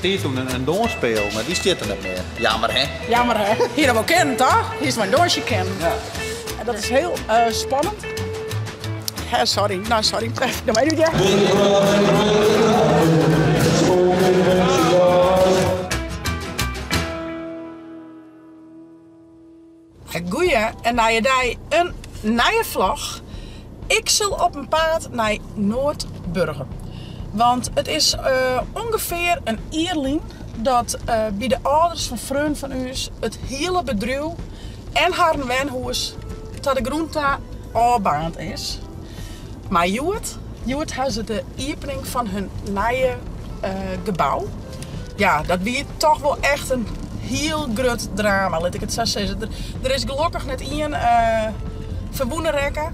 stie toen in dûnspeal, mar dy stiet der net mear. Jammer hè? Jammer hè? Hie dat wol kinnen toch? Hiest mei in dûnsje kinnen. Ja. En dat is hiel spannend. Hè, sorry, no sorry. No mei út hear. Goeie en nije dei, in nije vlog. Ik sil op 'en paad nei Noardburgum. Want it is ûngefear in jier lyn dat by de âlders fan freonen fan ús it hiele bedriuw en harren wenhûs ta de grûn ta ôfbaarnd is. Mar hjoed, hjoed ha se de iepening fan hun nije gebou. Ja, dat wie toch wol echt in hiel grut drama, lit ik it sa sizze. Der is gelokkich net ien ferwûne rekke,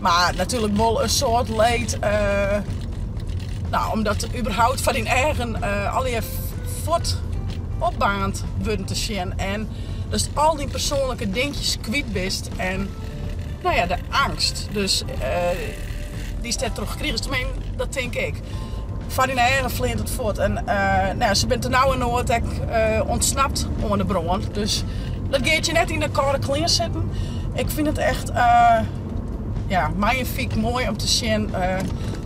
mar natuerlik wol in soad leed. No, omdat überhaupt foar dyn eagen allegear fuort opbaarnd wurden te sjen en datst al dyn persoanlike dinkjes kwyt bist en no ja, de eangst dus dy'tst dêrtroch krigest, teminsten dat tink ik. Foar dyn eagen fleant it fuort. En no ja, se binne ternauwernood ek ûntsnapt oan de brân. Dus dat giet je net yn de kâlde klean sitten. Ik fyn it echt ja, magnifyk moai om te sjen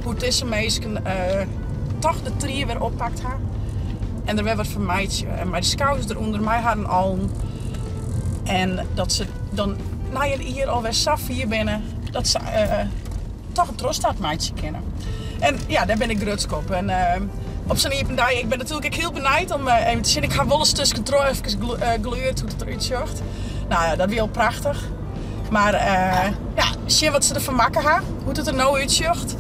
hoe't dizze minsken toch de trie wer oppakt ha. En der wer wat fan meitsje. En mei de skouders derûnder, mei harren allen. En dat se dan nei in jier alwer sa fier binne dat se toch in trochstart meitsje kinne. En ja, dêr bin ik grutsk op. En op sa'n iepen dei, ik bin natuerlik ek hiel benijd om even te sjen. Ik ha wolris tuskentroch efkes gluurd hoe't it derút sjocht. No ja, dat wie al prachtich. Mar ja, sjen wat se derfan makke ha, hoe't it der no útsjocht.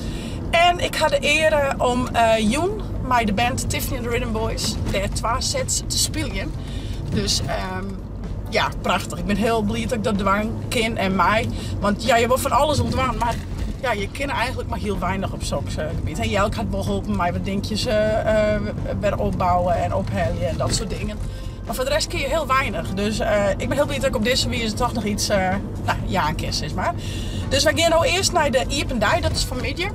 En ik ha de eare om jûn mei de band Tiffany and the Rhythm Boys dêr twa sets te spyljen. Dus ja, prachtich. Ik bin hiel bliid dat ik dat dwaan kin en mei. Want ja, je wol fan alles wol dwaan, mar ja, je kinne eigentlik mar hiel weinich op soks gebiet. En Jelk hat wol holpen mei wat dinkjes wer opbouwe en ophelje en dat soart dingen. Mar foar de rest kin je hiel weinich. Dus ik bin hiel bliid dat ik op dizze wize toch noch iets nou, jaan kin, sis mar. Dus wy gean no earst nei de iepen dei, dat is fanmiddei.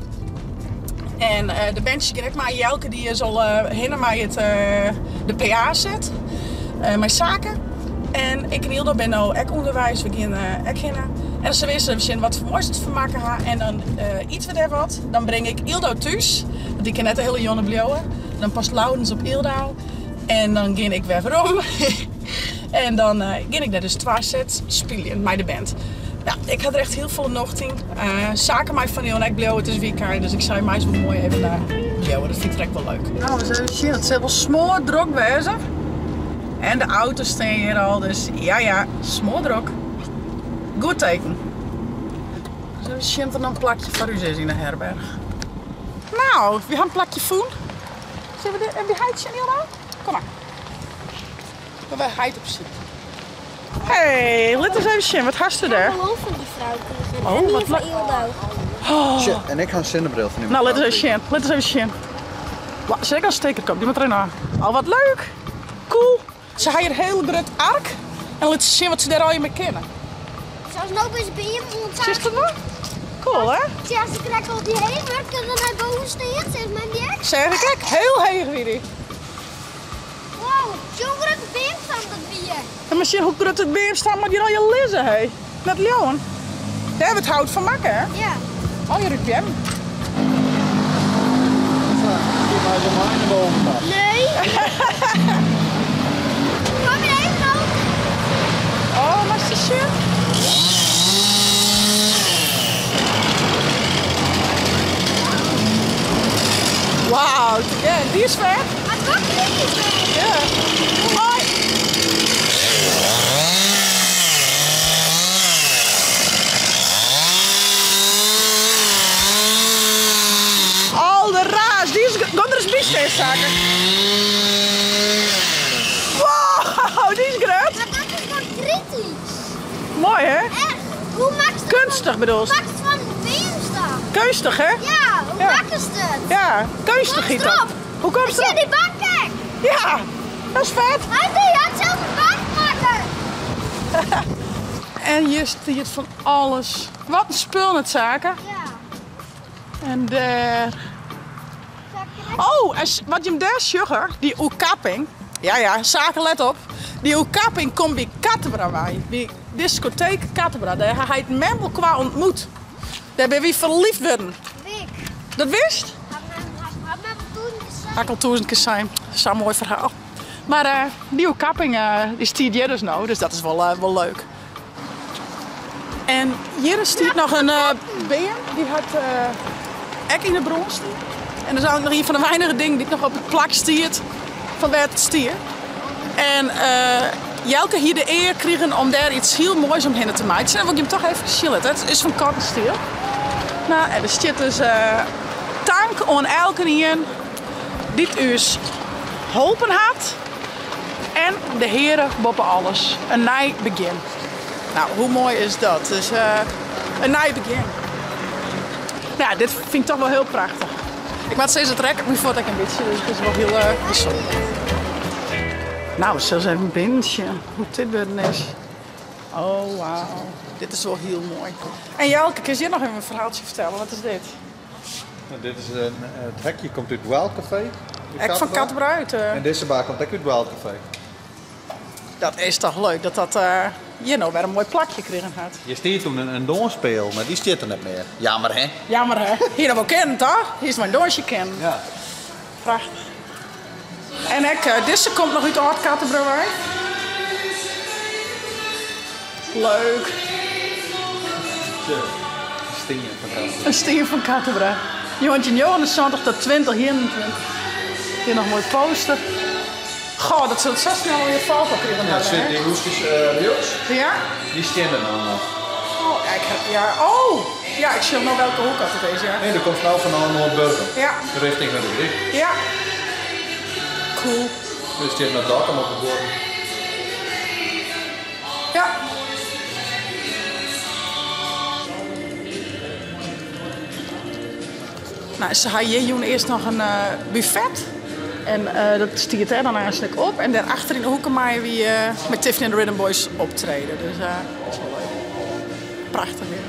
En de bandsjes gean ek mei. Jelke dy is al hinne mei it, de PA-set, mei Sake. En ik en Yldo binne no ek ûnderweis, we gean ek hinne. En dan sille we earst even sjen wat foar moais se derfan makke ha. En dan ite we dêr wat. Dan bring ik Yldo thús, want dy kin net de hiele jûn bliuwe. Dan past Lourens op Yldo. En dan gean ik wer werom. En dan gean ik dêr dus twa sets spyljen mei de band. Ja, ik ha der echt hiel folle nocht yn. Sake mei fan jûn ek bliuwe, it is wykein, dus ik sei meist wol moai even bliuwe. Dat fynt er ek wol leuk. No, ris even sjen, it sil wol smoardrok wêze. En de auto's stean hjir al, dus ja ja, smoardrok. Goed teken. Ris even sjen oft der noch in plakje foar ús is yn de herberch. No, wy ha in plakje fûn. Sille we by heit sjen, Yldo? Kom mar. Mar wy heit op syk. Hey, lit ris even sjen, wat hasto dêr? Ik ha in fan dy frou krigen. Oh, en wat fan Yldo. Oh. Shit, en ik ha in sinnebril fan dy Nou, lit ris even sjen, lit ris even sjen. Sil ik al stikker kopen? Dy moat der even ôf. Oh, wat leuk! Cool. Se ha hjir hiel grut ark en lit se sjen wat se dêr allegear mei kinne. Sa as no by de beam oan Sjochst it no? Cool, hè? Sjoch, as ik krekt al dy heger, kin er nei boven stean, sis mar net. Seach ik ek, hiel heech wie dy. Wow, zo'n grutte beamstam dat wie. Ja, mar sjen hoe grut it beamstam moat hjir allegear lizze, hé. Net leauwen. Dêr wurdt hout fan makke, hè? Ja. Allegear út beammen. Gie mei de mei nei boven ta. Nee. Kom je even op? Oh, moatst ris sjen. Wauw, ja, dy is fet. Maar toch niet. Ja. Hoi. Alde raas, dy is, kom der ris by stean, Sake. Wow, dy is grut. Maar dat is wel kritisch. Moai, hè? Echt. Hoe maakst Kunstig bedoelst? Maakst van de beamstam. Keunstich, hè? Ja, hoe Ja. makkest het? Ja, keunstich Komst hjit dat. erop. Hoe komst Zie derop? die bank kijk. Ja, dat is fet. Hij die had zelf een bank maken. En hjir stiet fan alles. Wat in spul net, Sake. Ja. En dêr. Zo. Oh, en wat jim dêr sjogge, dy oerkapping, ja ja, Sake let op, dy oerkapping komt by Kattenbra wei, by diskoteek Kattenbra. Dêr ha heit mem elkoar ontmoet. Dêr binne wy ferliefd wurden. Wik. Dat wist? Hat mem al tûzen kear sein. Ha ik al tûzen kear sein. Sa'n moai ferhaal. Mar dy oerkapping dy stiet hjir dus no, dus dat is wol, wol leuk. En hjir stiet noch in beam, dy hat ek yn 'e brân stien. En dat is eigentlik noch ien fan de weinige dingen dy't noch op it plak stiet fan wêr't it stie. En Jelke hie de ear krigen om dêr iets hiel moais omhinne te meitsjen. En wol ik jim toch even sjen litte. It is fan Cortenstiel. Nou, en der stiet dus tank oan elkenien dy't ús holpen hat. En de Heare boppe alles. In nij begjin. Nou, hoe moai is dat? Dus in nij begjin. Nou, dit fyn ik toch wol hiel prachtich. Ik moat sizze, it rekket my fuort ek in bytsje, dus it is wol hiel bysûnder. Nou, we sille ris even binnen sjen hoe't dit wurden is. Oh, wauw. Dit is wol hiel moai. En Jelke, kinst hjir noch even in ferhaaltsje fertelle? Wat is dit? Nou, dit is in, it hekje komt út Wild Café. Ek fan Kattenbra út. En dizze bar komt ek út Wild Café. Dat is toch leuk dat dat hjir no wer in moai plakje krigen hat. Hjir stiet toen in dânspeal, mar dy stiet der net mear. Jammer hè? Jammer hè? Hie dat wol kinnen toch? Hiest mei in dânsje kinnen. Ja. Prachtich. En ek dizze komt noch út âld Kattenbra wei. Leuk. In stien fan Kattenbra. In stien fan Kattenbra. 1979 tot 2021. Hjir noch in moai poster. Goh, dat sil sa snel alweer folk op krigen Ja, hawwe, sit hè? dy húskes rjochts. Ja? Dy stean der no noch. Oh, ja, ik ha, ja, oh! Ja, ik sjoch no welke hoek dat it is, ja. Nee, do komst no fanôf Noardburgum. Ja. Richting Hurderwyk. Ja. Cool. Der stiet noch Dokkum op de buorden. Ja. Nou, se ha hjir jûn earst noch in buffet. En dat stiet dêr dan aanst op. En dêr achter yn de hoeke meie wy mei Tiffany and the Rhythm Boys optrede. Dus dat is wol leuk. Prachtich hjir.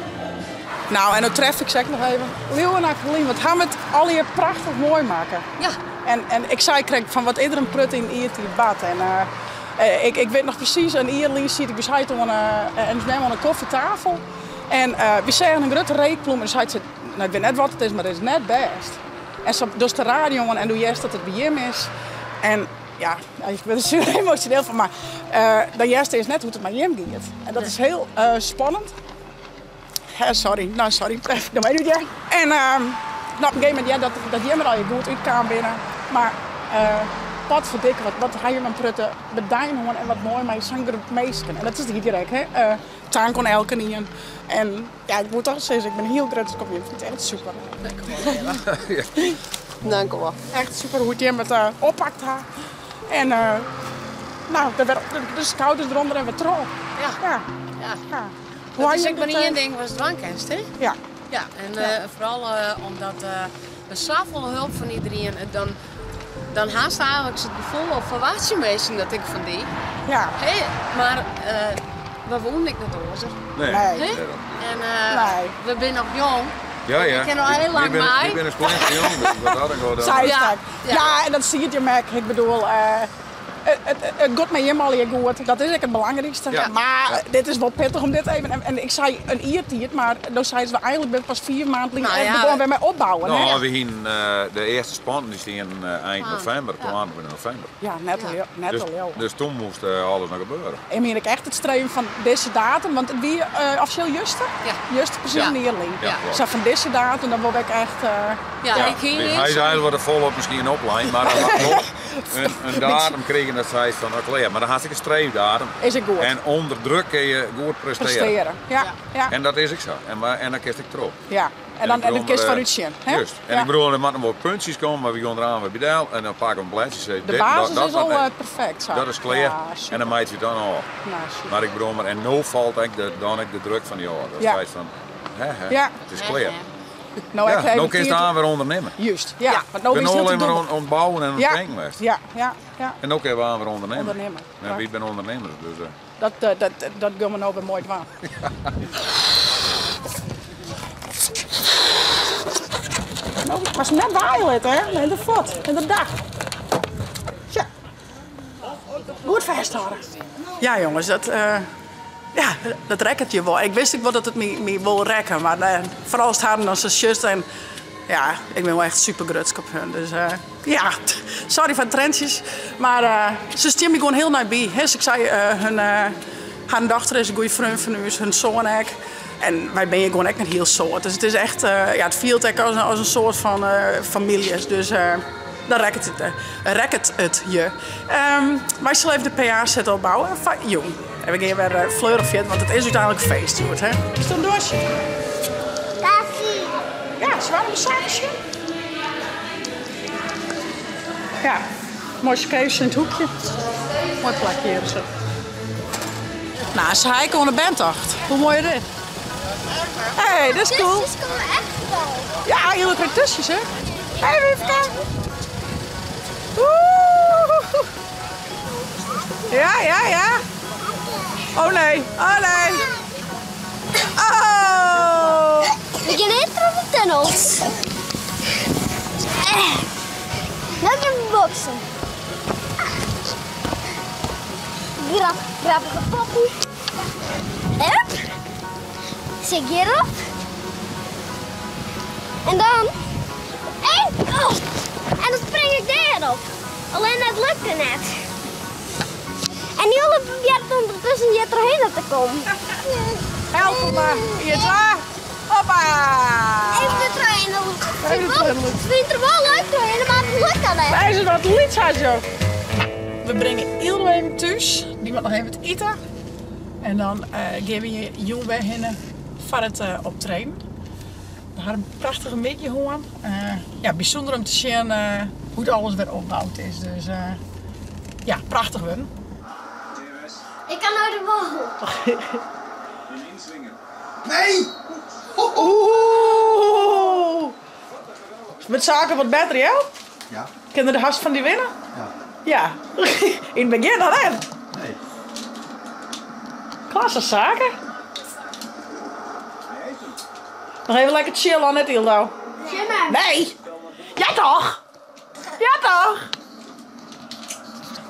Nou, en no tref ik se ek noch even. Lieuwe en Akkelien, wat ha we it allegear prachtich moai makke. Ja. En ik sei krekt fan wat is der in protte yn jiertiid bard. En ik wit noch presys, in jier lyn siet ik by ús heit oan en ús mem oan de kofjetafel. En wy seagen in grutte reekplûm en ús heit sei, no ik wit net wat it is, mar it is net bêst. En sa dochst de radio oan en do hearst dat it by jim is. En ja, ik wurd der suver emosjoneel fan, mar dan hearst earst net hoe't it mei jim giet. En dat is hiel spannend. Sorry, no sorry, no even hear. En no, op in gegeven momint hear dat dat jim der allegear goed útkaam binne. Mar potferdikke, wat ha jim in protte bedijen hân en wat moai mei sa'n groep minsken. En dat is hjir ek, hè. Tank oan elkenien. En ja, ik moat toch sizze, ik bin hiel grutsk op jim. Ik fyn it echt super. Dank u wol. Echt super hoe't jim it oppakt ha. En no, de skouders derûnder en wer troch. Ja. Ja. Ja. Ja. Dat is ek mar ien ding watst dwaan kinst, hè? Ja. Ja, en foaral omdat der safolle hulp fan iderien, dan, dan hast eigentlik it gefoel of ferwachtsje minsken dat ek fan dy. Ja. Hè? Mar we woenen ek net oars. Nee. Hè? En Nee. we binne noch jong. Ja, ja. We kinne al hiel lang mei. Wy binne splinter jong, dus wat dat dan Sa is Ja, dat. ja. Ja, en dat siet jim ek. Ik bedoel, it giet mei jim allegear goed. Dat is ek it belangrykste. Ja. Mar dit is wol pittich om dit even. En ik sei in jiertiid, mar do seist we eigentlik binne pas 4 maand lyn Nou echt ja, begonnen wer mei opbouwen, hè? Nou, we hienen de earste spanten dy stienen ein Ah, novimber, ja. 22 novimber. Ja, net Ja. net Dus, te leauwen. dus toen moest alles nog gebeuren. Ik mien ek echt it streven fan dizze datum, want it wie offisjeel juster. Ja. Juster presys Ja. in jier lyn. Ja, Ja. klopt. Sa fan dizze datum, dan wol ik echt. Ja, Ja, ik hie hij niks. zei eigenlijk wat er volop misschien oplein, maar dan had nog een datum kregen dat zei van nou klaar. Maar dan had ik een streefdatum. Is het goed. En onder druk kun je goed presteren. Presteren. Ja, ja. En dat is ik zo. En dan kist ik erop. Ja. En dan, ik en dan bedoel, kist maar, foarút sjen, hè? Juist. En Ja. ik bedoel, er moeten wel puntjes komen, maar we gaan eraan weer bij Del. En dan pakken we een bladje. Zeg, De dit, basis dat, is dat, al dat, perfect. Zo. Dat is klaar. Ja, super. en dan maak je het dan al. Nou, super. Maar ik bedoel, maar, en nu valt ik de, dan ik de druk van die oren. Dat Ja. is van, hè, hè, Ja. het is klaar. Hè, hè. Nou, Ja, ik even nou kun je tiert- het aan weer ondernemen. Juist, ja. Ja. Want nou We is zijn het alleen te maar doen. aan het bouwen en aan het Ja. denken geweest. Ja, ja, ja. En ook hebben we aan weer ondernemen. Ondernemen, Ja, ja. wie ben ondernemer, dus. Dat gaan we nou weer mooi doen. No, moatst him net waaie litte, hè? Net de fuort, net de dak. Tja. Goed fêsthâlde. Ja, jonges, dat, eh, ja, dat rekket je wol. Ik wist ek wol dat it my, my wol rekke, mar eh, foaral ast harren dan sa sjochst en ja, ik bin wol echt super grutsk op hun. Dus eh, ja, sorry foar de trientsjes, mar eh, se stean my gewoan hiel nei by. Hè, ik sei, eh, hun, eh, harren dochter is in goede freon fan ús, hun soan ek. En wy binne hjir gewoan ek in hiel soad. Dus it is echt, eh, ja, it fielt ek as, as in soart fan eh, famylje. Dus eh, dan rekket it, rekket it je. Um, wy sille even de PA-set opbouwe foar jûn. En we gean wer fleurich fierder, want it is úteinlik feest hjoed, hè? Is dat in doasje? Tasje. Ja, swarme saakje. Ja, moai skeefs in it hoekje. Moai plakje hjir zo. Nou, se ha ek oan de bandtocht. Hoe moai is dit? Hey, dit is cool. Tusjes komme echt wel. Ja, jullie krijgen tusjes, hè? Hey, Wifke. Oeh. Ja, ja, ja. Oh nee, oh nee. Oh. We gaan net troch de tunnels. No gean we boksen. Grap, grappige poppy. Hup. Zit hierop. En dan. En, oh. En dan spring ik daarop. Alleen dat lukte net. En Jelle probeert ondertussen hier doorheen te komen. Help me. Hier, klaar. Hoppa. Even de trein. Even de trein. Het vindt er wel leuk doorheen, maar het lukt dan net. Wij zijn wat liet, zo. We bringe Ildo even thuis. Die moet nog even het eten. En dan uh, gaan we je jong bij hinnen foar it uh, optreden. We ha in prachtige middei hân. Uh, ja, bysûnder om te sjen uh, hoe't alles wer opboud is. Dus uh, ja, prachtich wurden. Ik kan naar de wal. Nee! Oeh! Met zaken wat better, ja? Ja. Kinne de hast fan dy winne? Ja. Ja. Yn it begjin noch net. Nee. Klasse zaken. Noch even lekker chillen, net Ildo? Nee! Ja toch? Ja toch?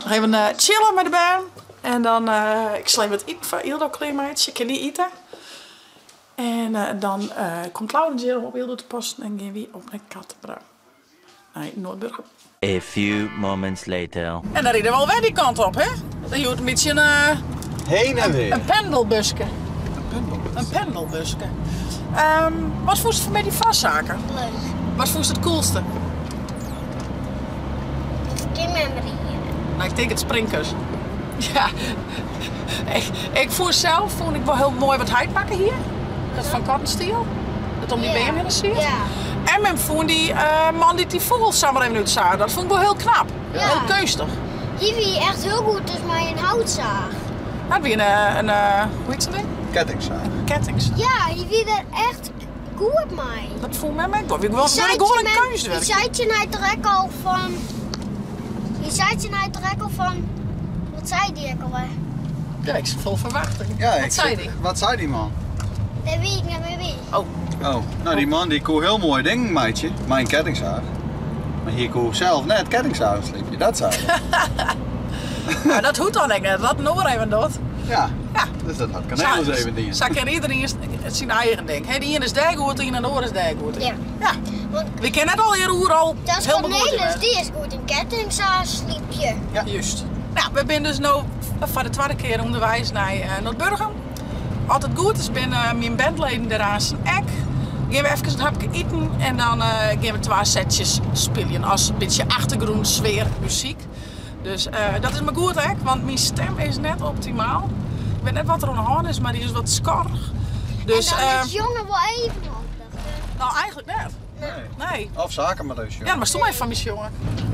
Noch even eh, chillen mei de bern. En dan, uh, ik sil even wat iten foar Ildo klearmeitsje. Kin dy ite? En uh, dan uh, komt Laurens hjir op Ildo te passen en gean wy op nei Kattenbra. Nei Noardburgum. A few moments later. En dan ride we alwer dy kant op, hè? Dat is in bytsje in, uh, Heen en weer. in pendelbuske. Een pendelbus. In pendelbuske. Um, wat fûnst fan die vastzaken? Leuk. Wat fûnst it coolste? Geen memory. Nou, ik tink it springkussen. Ja, ik, ik fûn sels fûn ik wol hiel moai wat hy makke hjir. Dat fan Cortenstiel. Dat om dy Ja. beam hinne siet. Ja. En men fûn dy uh, man dy't dy fûgel samar even útseage. Dat fûn ik wol hiel knap. Ja. Hiel keunstich. Die wie echt heel goed, dus mei in houtzaag. Dat wie in, in hoe heet dat ding? Kettingzaag. Kettings. Ja, die wie er echt goed mee. Dat fûn men ek wol. Wie gewoon gewoon in keunstwurk. Die zei je nou toch ook al van. Die zei je nou toch ook al van. Wat zei die ook alweer? Ja, ik zit vol verwachting. Ja, wat ik zei zit- die? Wat zei die man? Dat weet ik niet meer wie. Oh, Oh, nou die man die koe heel mooi ding, meidje. Mijn kettingzaag. Maar hier koe zelf net kettingzaag sliep Dat zei hij. nou, dat hoecht dan ek net. Dat nog even dat. Ja. Ja. Dus dat had Cornelis even dingen. Sa kin iedereen syn eigen ding. Hè, de ien is dêr goed yn en de oar is dêr goed yn. Ja. Ja. Want We kinne net al oeral dat is helemaal goed in Cornelis, wêze. die is goed in kettingzaag sliepje. Ja. Juist. Nou, we binne dus no foar de twadde kear ûnderweis nei uh, Noardburgum. As it goed is, binne myn bandleden der aanst ek. Gean we efkes in hapke iten en dan uh, gean we twa setsjes spyljen as in bytsje achtergrûnsfear muzyk. Dus uh, dat is mar goed ek, want myn stim is net optimaal. Ik wit net wat der oan de hân is, mar dy is wat skor. Dus, en dan uh, is jongen wel even handig. nou eigenlijk net. Nee. Nee. Of zaken maar dus, joh. Ja, mar stoel even fan my sjonge.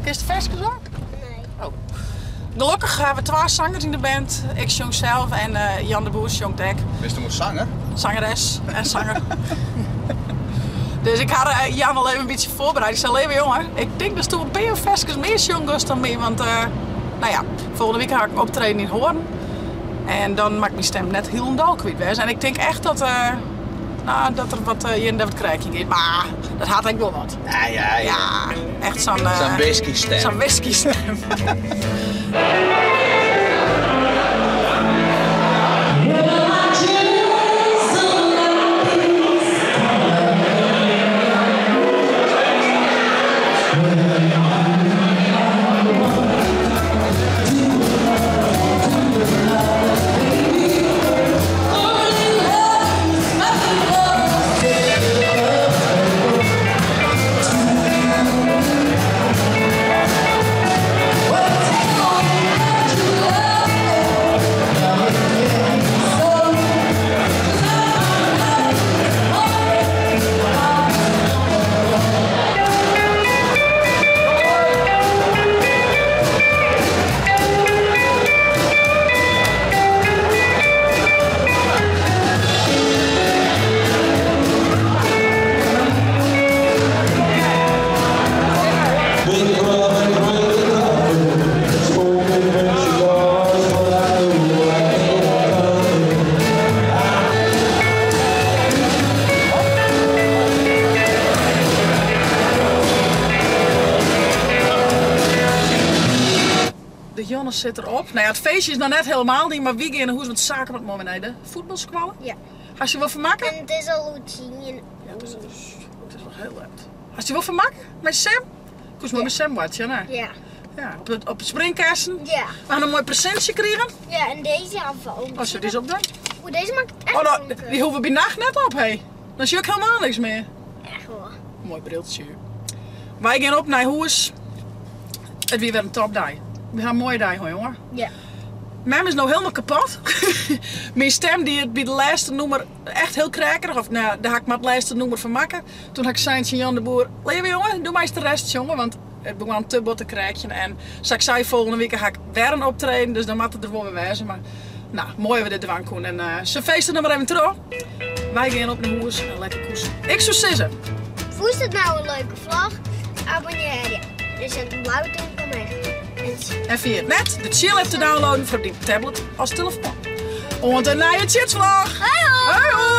Kinst de ferskes ek? Nee. Oh. Gelokkich hawwe we twa sangers yn de band. Ik sjong sels en uh, Jan de Boer sjongt ek. Bist du zanger? Zangeres en zanger. dus ik ha eh, Jan al even in bytsje foarbereid. Ik sei, leave jongen, ik tink datsto in pear ferskes mear sjonge dan my. Want, uh, nou ja, folgjende wike ha ik optreden yn Hoorn. En dan moat ik myn stim net hielendal kwyt wêze. En ik tink echt dat, uh, No, dat der wat hjir en dêr wat krekjen giet, mar dat hat ek wol wat. Ja, ja, ja. Ja, echt sa'n... Sa'n whiskystem. Sa'n whiskystem. De jûn sit der op. Nou ja, it feestje is noch net helemaal dien, mar wy gean nei hûs, want Sake moat moarn wer nei de fuotbalskoalle. Ja. Hast dy wol fermakke? En it is al oer 10. Ja, it is, it is wol hiel let. Hast dy wol fermakke mei Sem? Koest moai mei Sem boartsje, ne? Ja. Ja, op it, op it springkessen. Ja. We ha in moai presintsje krigen. Ja, en deze hebben we ook. Oh, sil dizze opdwaan? Oeh, deze maakt het echt Oh, no, donker. dy hoege we by nacht net op, hé. Dan sjoch ik helemaal niks mear. Echt wol. Moai briltsje. Wy gean op nei hûs. It wie wer in topdei. We ha in moaie dei hân, jonge. Ja. Mem is no helemaal kapot. Myn stem die it by de lêste nûmer echt hiel kreakerich, of no ja, dêr ha ik mar it lêste nûmer fan makke. Toen ha ik sein tsjin Jan de Boer, Leave jonge, do meist de rest sjonge, want it begon te bot te kreakjen. En sa't ik sei, folgjende wike ha ik wer in optreden, dus dan moat it der wol wer wêze. Mar no, moai dat we dit dwaan koene. En se feeste noch mar even troch. Wy gean op nei hûs en lekker koesen. Ik soe sizze. Fûnst it nou in leuke vlog? Abonnearje en set in blauwe duimpje omheech. En ferjit net de Tsjil-app te downloaden foar dyn tablet as telefoan. Oant de nije Tsjitsvlog! Hoi hoi! Hoi hoi!